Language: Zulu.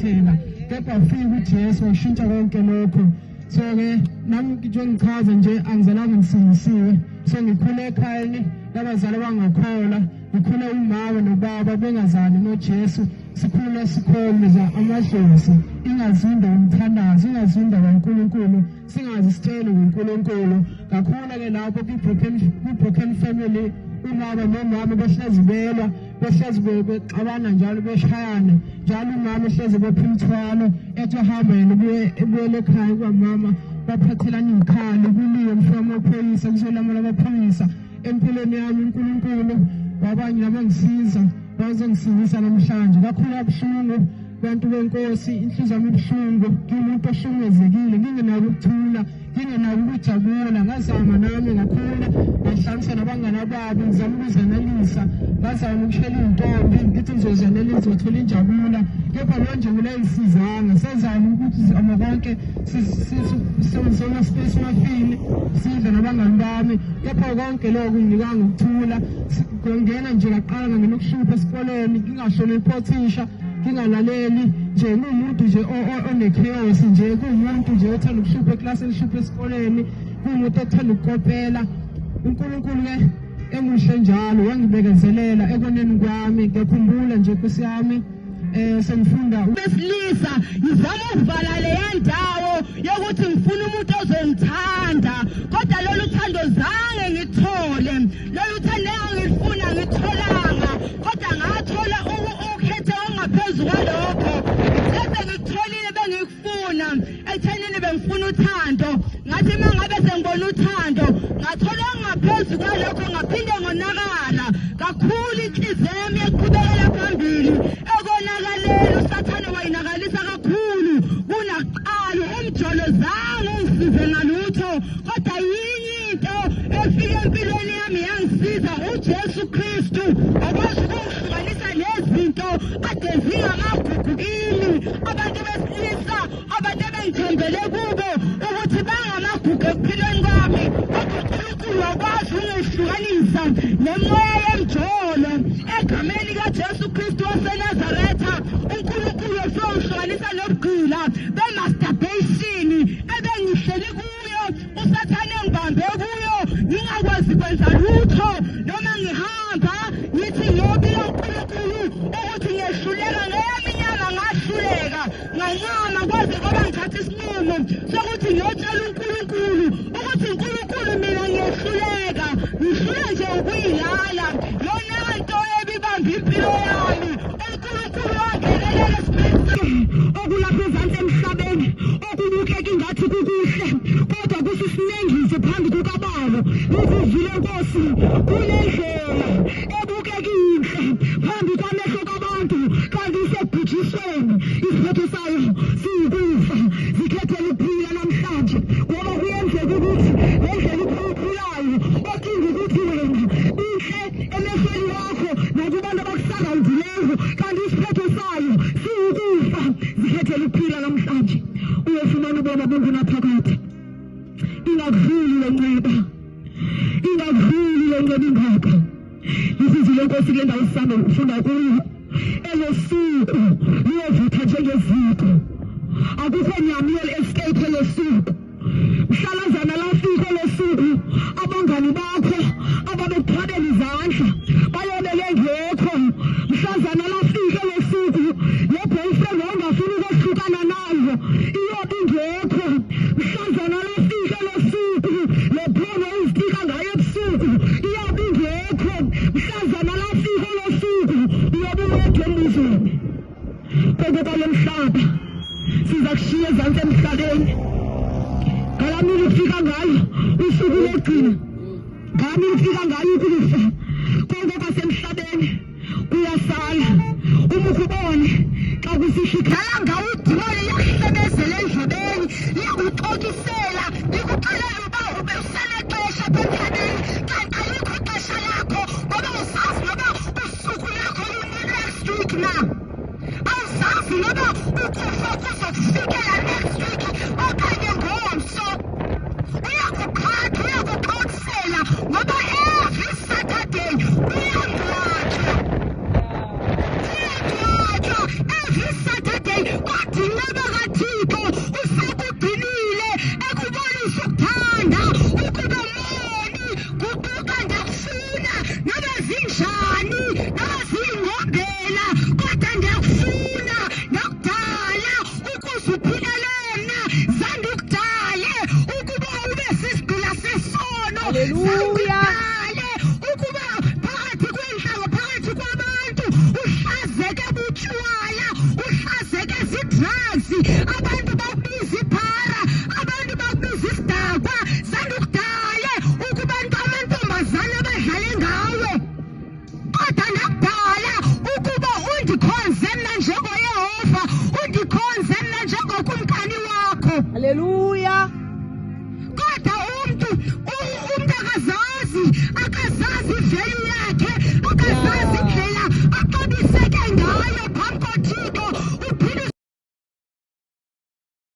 wangithathela, kepha wafika uJesu washintsha konke lokho. So-ke nami njengichaza nje, angizalanga ngisindisiwe. So ngikhule ekhayeni labazali abangakholwa, ngikhule umama nobaba bengazani noJesu. Sikhule sikhonza amadlozi, ingazi indaba umthandazo, ingazi indaba kaNkulunkulu, singazi sitshele ngoNkulunkulu. Kakhulu-ke lapho kwi-broken family, ubaba nomama behlezi belwa, behlezi bexabana njalo, beshayana njalo. Umama ehlezi bopha imithwalo, ethi ahamba yena, ubuye ebuyele ekhaya kwamama baphathelana iy'khali, kuliwe, mfika amaphoyisa, kuzolamula amaphoyisa. Empilweni yami uNkulunkulu wabanye nabangisiza bazongisindisa namhlanje. Kakhulu kabuhlungu, bantu benkosi, inhliziyo yami ibuhlungu, ngiwumuntu ohlukumezekile, ngingenako ukuthula, ngingenako ukujabula. Ngazama nami ngakhula, ngahlanganisa nabangani ababi, ngizama ukuzanelisa. Ngazama ukushela iy'ntombi, ngithi ngizozanelisa, ngizothola injabula, kepha leyo njabulo ayisizanga. Sazama ukuthi zama konke somafini, sidle nabangani bami, kepha konke lokho kunginikanga ukuthula. Ngena nje ngaqala ngangena ukuhlupha esikoleni, ngingahloniphi othisha, ngingalaleli nje, kuwumuntu nje one-chaos nje, kuwumuntu nje othanda ukuhlupha eklasini, hlupha esikoleni, kuwumuntu othanda ukukopela. UNkulunkulu-ke emuhle njalo wangibekezelela ekoneni kwami. Ngiyakhumbula nje, nkosi yami, sengifunda besilisa, ngizama ukuvala leya ndawo yokuthi ngifuna umuntu ozongithanda, kodwa lolu thando zange ngithole. Lolu thando engangilifuna ngitholanga, kodwa ngathola ukhethe okungaphezu kwalokho. Sese ngikutholile bengikufuna ekuthenini bengifuna uthando. Ngathi uma ngabe sengibona uthando, ngathola okungaphezu kwalokho, ngaphinde ngonakala kakhulu. Inhliziyo yami yaqhubekela phambili ekonakaleni. Usathane wayinakalisa kakhulu kunakuqala. Umjolo zange ungisize ngalutho, kodwa yinye into efike empilweni yami yangisiza, uJesu Kristu, akwazi ukungihlukanisa nezinto kade zingamagugu kimi, abantu besilisa, abantu ebengithembele kubo ukuthi bangamagugu ekuphileni kwami. Kodwa uNkulunkulu wakwazi ungihlukanisa nemoya yemjolo egameni likaJesu Kristu waseNazaretha. uNkulunkulu wafika nobugqila be-masturbation ebengihleli kuyo, usathane ngibambe kuyo, ngingakwazi kwenza lutho. Noma ngihamba ngithi ngiyobika uNkulunkulu ukuthi ngiyehluleka, ngeyami inyama ngahluleka, ngancama kwaze kwaba ngithatha isinqumo sokuthi ngiyotshela uNkulunkulu ukuthi, "Unkulunkulu, mina ngiyehluleka, ngihlule nje ukuyilala yona nto ebibamba impilo yami." UNkulunkulu wangenelela esimeni. Okulapha ezantsi emhlabeni okubukeka ingathi kukuhle, kodwa kusisinengiso phambi kukaBaba. Lizizwile Nkosi, kunendlela ebukeka inhle phambi kwamehlo kabantu, kanti isebhujisweni, isiphetho sayo siyikufa. Zikhethele ukuphila namhlanje, ngoba kuyenzeka ukuthi le ndlela uphilayo ocinga ukuthi wena inhle emehlweni wakho nakubantu abakusurroundileyo, kanti isiphetho sayo siwukufa. Zikhethele ukuphila namhlanje, uyofumana ubomi obungunaphakade. Ingakudluli le nceba, ingakudluli le nceba ingaka. Lisizi lenkosi, kule ndawo sisanda ukufunda kuyo, elo suku liyovutha njengeziko, akukho nyama iyoli-escape elo suku. Mhlalazana lafika olo suku, abangani bakho ababekuqhwabela izandla bayobe bengekho. Mhlazana lafika olo suku, le boyfriend wawungafuni ukohlukana nayo iyobe ingekho. Mhlazana lafika olo suku, le phone uzitika ngayo ebusuku iyobe ingekho. Mhlazana lafika olo suku, uyobe uwedwa embuzweni kokuba mhlaba. Siza kushiya ezantsi emhlabeni ngalamini kufika ngayo usuku lokugcina, ngamini kufika ngayo ukufa. Konke kwasemhlabeni kuyasala. Uma ukubone xa kusihla Dlala ngawo udimoni, liyakuhlebezela endlebeni, liyakuxokisela, likuxelela uba ube usenexesha apha emhlabeni, kanti alikho ixesha lakho, ngoba usazi noba usuku lakho luni-next week na? Awuzazi noba ukufa kuzokufikela next week okanye ngomso. Uyakuqhatha, uyakuxokisela, ngoba every Saturday uyangcwatshwa, uyangcwatshwa every Saturday. Inceba kaThixo usakugcinile ekubonisa ukuthanda ukuba moni guquka ndakufuna noba zinjani noba ziyingqombela kodwa ndiyakufuna ndakudala ukuze uphilele mna zandukudale ukuba ube sisigqila sesono. Hallelujah. Zandukudale ukuba phakathi kweentlanga phakathi kwabantu uhlazeke butywala uhlazeke zii-drugs abantu bakubiza iphara abantu bakubiza isidakwa zandukudale ukuba amantombazana abadlale ngawe kodwa ndakudala ukuba undikhonze mna njengoYehova undikhonze mna njengokumkani wakho. Hallelujah.